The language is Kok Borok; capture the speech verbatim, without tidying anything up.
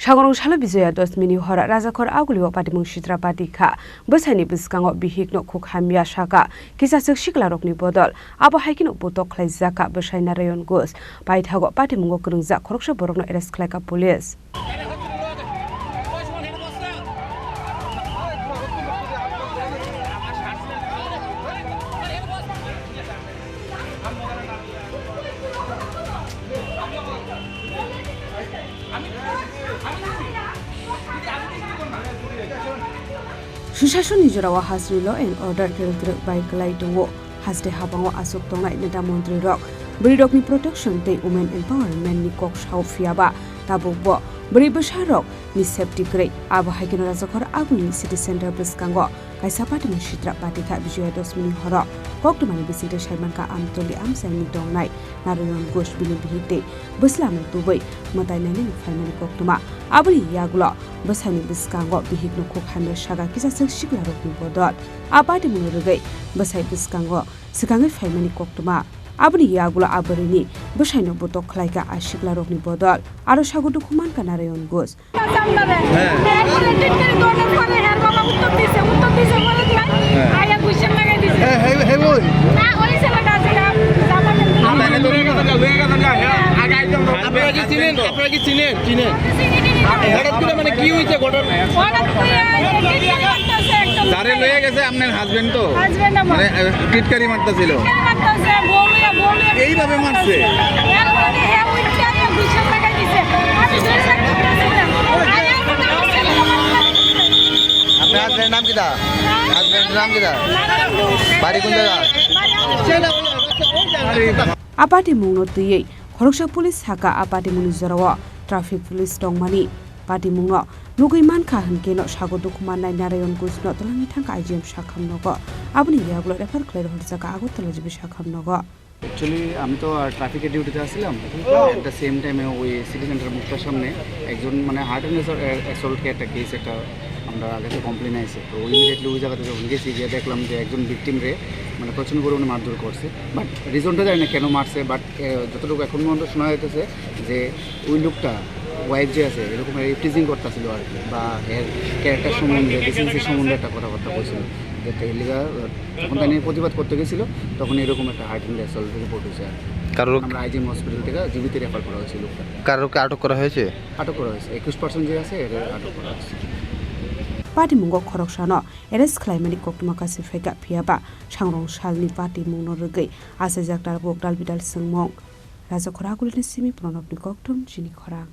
Sangrong salo Bijoya Dashmini hora Rajakhor Agulio patimung sitra pati kha. Bwsaini bwskango bihikno khuk hamya saka, kisaswk siklarokni bodol. Abo hai kheno botok khlaijak kha bwsai Narayan Ghosh. Paithago patimungo kwrwngjak khoroksa borokno arrest khlaikha police. Susasonni jorao hasteni law and order twrwk twrwk bai kwlai tongo. Haste habango aswk tongnai neta montri rok, bwrwi rokni protection tei women empowerment ni kok sao, phiya ba tabuk bo bwrwi bwsa rok ni safety kwrwi. Abo hai kheno Rajakhor Agulini city center bwskango kaisa patimung sitra pati kha Bijoya Dashmini horo. Koktwmani bisingtwi saimankha Amtoli amchaini tongnai Narayan Ghosh bini bihik tei bwsla no tubui mwtai nainani phaimani koktwma. Aboni yagulo bwsaini bwskango bihikno khuk hamya saka kisaswk siklarokni bodol. A patimungno rwgwi bwsai bwskango swkangwi phaimani koktwma. Aboni yagulo a bwrwini bwsaino botok khlaikha a siklarokni bodol. Aro sago dukhu mankha Narayan Ghosh. হ্যাঁ। হ্যাঁ। হ্যাঁ, হ্যাঁ, হ্যাঁ, ওই। আপনারা কি চিনেন? আপনারা কি চিনেন? চিনেন? হঠাৎ করে মানে কি হয়েছে ঘটনা? হঠাৎ করে এই যে টিটকারি মারতেছে একদম। যারে লয়ে গেছে আপনার হাজবেন্ড তো? হাজবেন্ড আমার। মানে, আহ, টিটকারি মারতেছিল। টিটকারি মারতেছে, বউ লইয়া, বউ লইয়া এইভাবে মারছে? এর মধ্যে হ্যাঁ, ওই টিটকারি ঘুষি লাগাই দিছে। আমি দুই সেকেন্ড ছিলাম। আর এর মধ্যে আমার ছেলে আমার আপনার হাজবেন্ডের নাম কিতা? হ্যাঁ? হাজবেন্ডের নাম কিতা? নারায়ণ ঘোষ। বাড়ি কোন জায়গা? বাড়ি আমার A patimungno twiwi khoroksa police saka a patimungni jorao traffic police tongmani. Patimungno nugwi mankha hwnkhe no sago dukhu mannai Narayan Ghoshno twlangwi thangkha I G M sakham nogo. Aboni yagulo refer khlai rohorjakha Agartala G B sakham nogo. Actually, আমি তো আর ট্রাফিকের ডিউটিতে আসছিলাম। At the same time, ওই city centre মুক্তার সামনে একজন, মানে, heart and assault একটা কেস একটা আমরা আগে তো কমপ্লেন আইছে। তো ইমিডিয়েটলি ওই জায়গাতে যখন গেছি, গিয়ে দেখলাম যে একজন ভিকটিমরে, মানে, প্রচণ্ড পরিমাণে মারধর করছে। বাট রিজনটা জানি না কেন মারছে, বাট, এ, যতটুকু এখন পর্যন্ত শোনা যাইতেছে যে ওই লোকটা, ওয়াইফ যে আছে, এরকম টিজিং করতেছিল আর কি, বা এর ক্যারেক্টার সম্বন্ধে, ডিসেন্সি সম্বন্ধে একটা কথাবার্তা বলছিল। যেটা ইলিগাল, যখন তাই নিয়ে প্রতিবাদ করতে গেছিল, তখন এরকম একটা হার্ট অ্যান্ড অ্যাসল্ট রিপোর্ট হয়েছে আর কি। কারোর আমরা আইজিএম হসপিটাল থেকে জিবিতে রেফার করা হয়েছে লোকটা। কারোকে আটক করা হয়েছে? আটক করা হয়েছে, একুশ পার্সেন্ট যে আছে, এটা আটক করা হয়েছে। Patimungo khoroksano arrest khlaimani koktwma kasi phaikha, phiya ba sangrong salni patimungno rwgwi achaijak dalbuk dalbidal swngmung. Rajakhor Agulini simi Pranobni koktwm chini khorang.